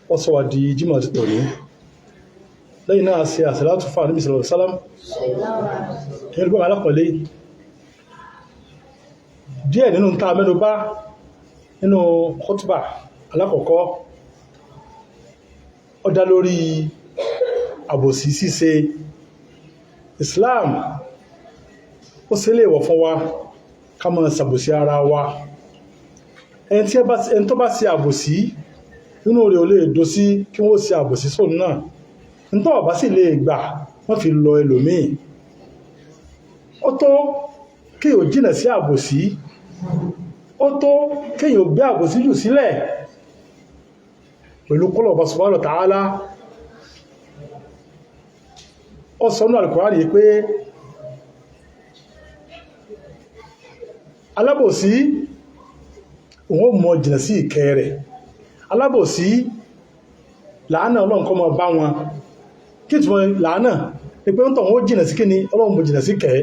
Ó sọ wá di Jímọ̀ ti tòní. Lẹ́yìn náà, ṣe àsàlátù fún Ànábì sallallahu alaihi wasallam. Ẹ̀yìn olùgbọ́n alákọ̀ọ́lé, díẹ̀ nínú ta mẹ́nu bá nínú khutba alákọ̀ọ́kọ́, ó dá lórí àbòsí ṣíṣe. Islam ó ṣe léèwọ̀ fún wa ká máa ṣàbòsí ara wa. Ẹni tó bá ṣe àbòsí, nínú rẹ̀ ò lè dùn sí kí wọ́n ṣe àbòsí sóun náà. Nítorí ọ̀bá sì lè gbà, wọ́n fi lọ ẹlòmíì. Ó tó kéèyàn jìnà sí àbòsí, ó tó kéèyàn gbé àbòsí jù sílẹ̀ pẹ̀lú kọ́lọ̀ ọba subhanahu wa ta'ala. Ó sọ ní Al-Qur'ani yìí pé alábòsí òun ó mọ jìnà sí ìkẹ́ rẹ̀. Alábòsí, làánà Ọlọ́run kó máa bá wọn. Kí tí wọ́n làánà ní pé ń tọ̀ wọ́n jìnà sí kíni? Ọlọ́run mọ̀ jìnà sí kẹ́,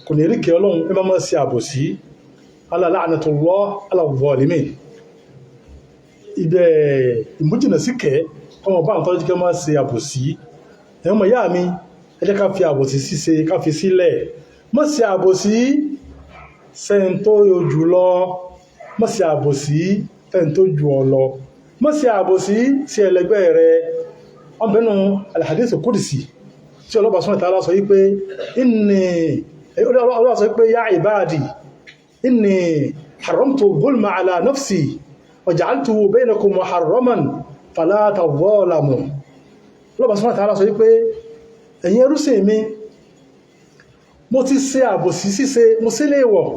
kò ní rí kẹ́ Ọlọ́run ẹ má máa ṣe àbòsí. Ala la'natullah ala zalimin. Ibẹ̀ ìmújìnà sí kẹ́ kọ́mọ bá àwọn tọ́jú kẹ́ máa ṣe àbòsí. Ẹ̀yọ́ mọ̀ yá mi, ẹ jẹ́ ká fi àbòsí ṣíṣe, ká fi sílẹ̀. Má ṣe àbòsí sẹ́ni tó jù lọ, má ṣe àbòsí fẹ́ni tó jù ọ lọ, má ṣe àbòsí sí ẹlẹgbẹ́ rẹ. Ọbẹ̀nu al-hadith qudsi tí ọlọ́bà subhanahu wa ta'ala sọ wípé inni, ọlọ́bà sọ wípé ya ibadi inni haramtu zulma ala nafsi wa ja'altuhu bainakum muharraman fala tadhalamu. Ọlọ́bà subhanahu wa ta'ala sọ wípé ẹ̀yin ẹrúsìn mi, mo ti ṣe àbòsí ṣíṣe, mo sí léèwọ̀.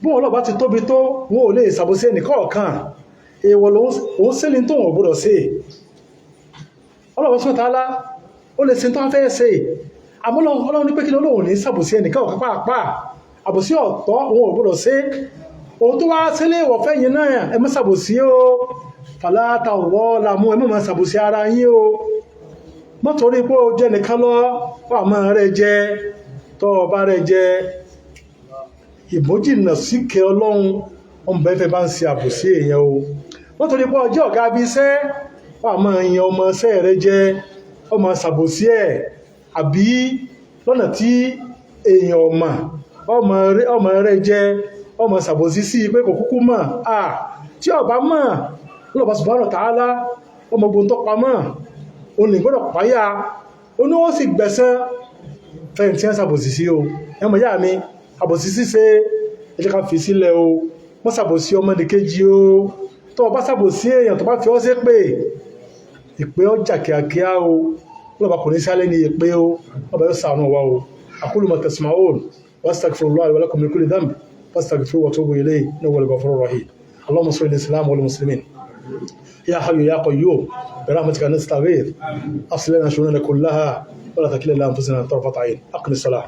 Bí wọn ọlọ́bà ti tóbi tó, wọn ò lè ṣàbòsí ẹnìkọ̀ọ̀kan. Èèwọ̀ lòun sílẹ̀ tó wọn gbọ́dọ̀ ṣe. Ọlọ́bà subhanahu wa ta'ala ó lè ṣe tó fẹ́ ṣe, àmọ́ Ọlọ́run ní pé kí lọ́lọ́run ní ṣàbòsí ẹnìkọ̀ọ̀kan pàápàá. Àbòsí ọ̀tọ̀, òun ò gbọ́dọ̀ ṣe. Òun tó wá sílé ìwọ̀ fẹ́yìn náà, ẹ má ṣàbòsí o. Fala tadhalamu, ẹ má má ṣàbòsí ara yín o. Mọ́ torí pé ó jẹ́ nìkan lọ wà máa rẹ jẹ. Tọ́ ọba rẹ jẹ, ìmójìnà síkẹ Ọlọ́run ọmọ bẹ́ẹ̀ bá ń ṣe àbòsí èèyàn o. Mọ́ torí pé ọjọ́ ọ̀gá bí iṣẹ́ wà máa yan ọmọ iṣẹ́ rẹ jẹ, ọmọ ṣàbòsí ẹ̀, àbí lọ́nà tí èèyàn ọmọ ọmọ rẹ jẹ, ọmọ ṣàbòsí sí pé kò kúkú mọ̀. À tí ọba mọ̀, lọ́ba subhanahu wa ta'ala ọmọ ogun tó pamọ́ òun lè gbọ́dọ̀ páyà ó ní wọ́n sì gbẹ̀san fẹ́yìn tí wọ́n ṣàbòsí sí o. Ẹmọ ìyá mi, àbòsí ṣíṣe, ẹ jẹ́ ká fi sílẹ̀ o. Wọ́n ṣàbòsí ọmọnìkejì o. Tó o bá ṣàbòsí èèyàn, tó bá fi ọ́ sí pé ìpè ọjà kíákíá o, lọ́ba kò ní sálẹ̀ ní ìpè o. Lọ́ba yóò ṣàánú wa o. Aqulu ma tasma'un wa astaghfirullaha li wa lakum min kulli dhanb fastaghfiruhu wa tubu ilayhi innahu huwal ghafurur rahim. Allahumma salli al-islam wal muslimin. يا حي يا قيوم برحمتك نستغيث، أصلح لنا شؤوننا كلها ولا تكلنا إلى أنفسنا طرفة عين. أقم الصلاة.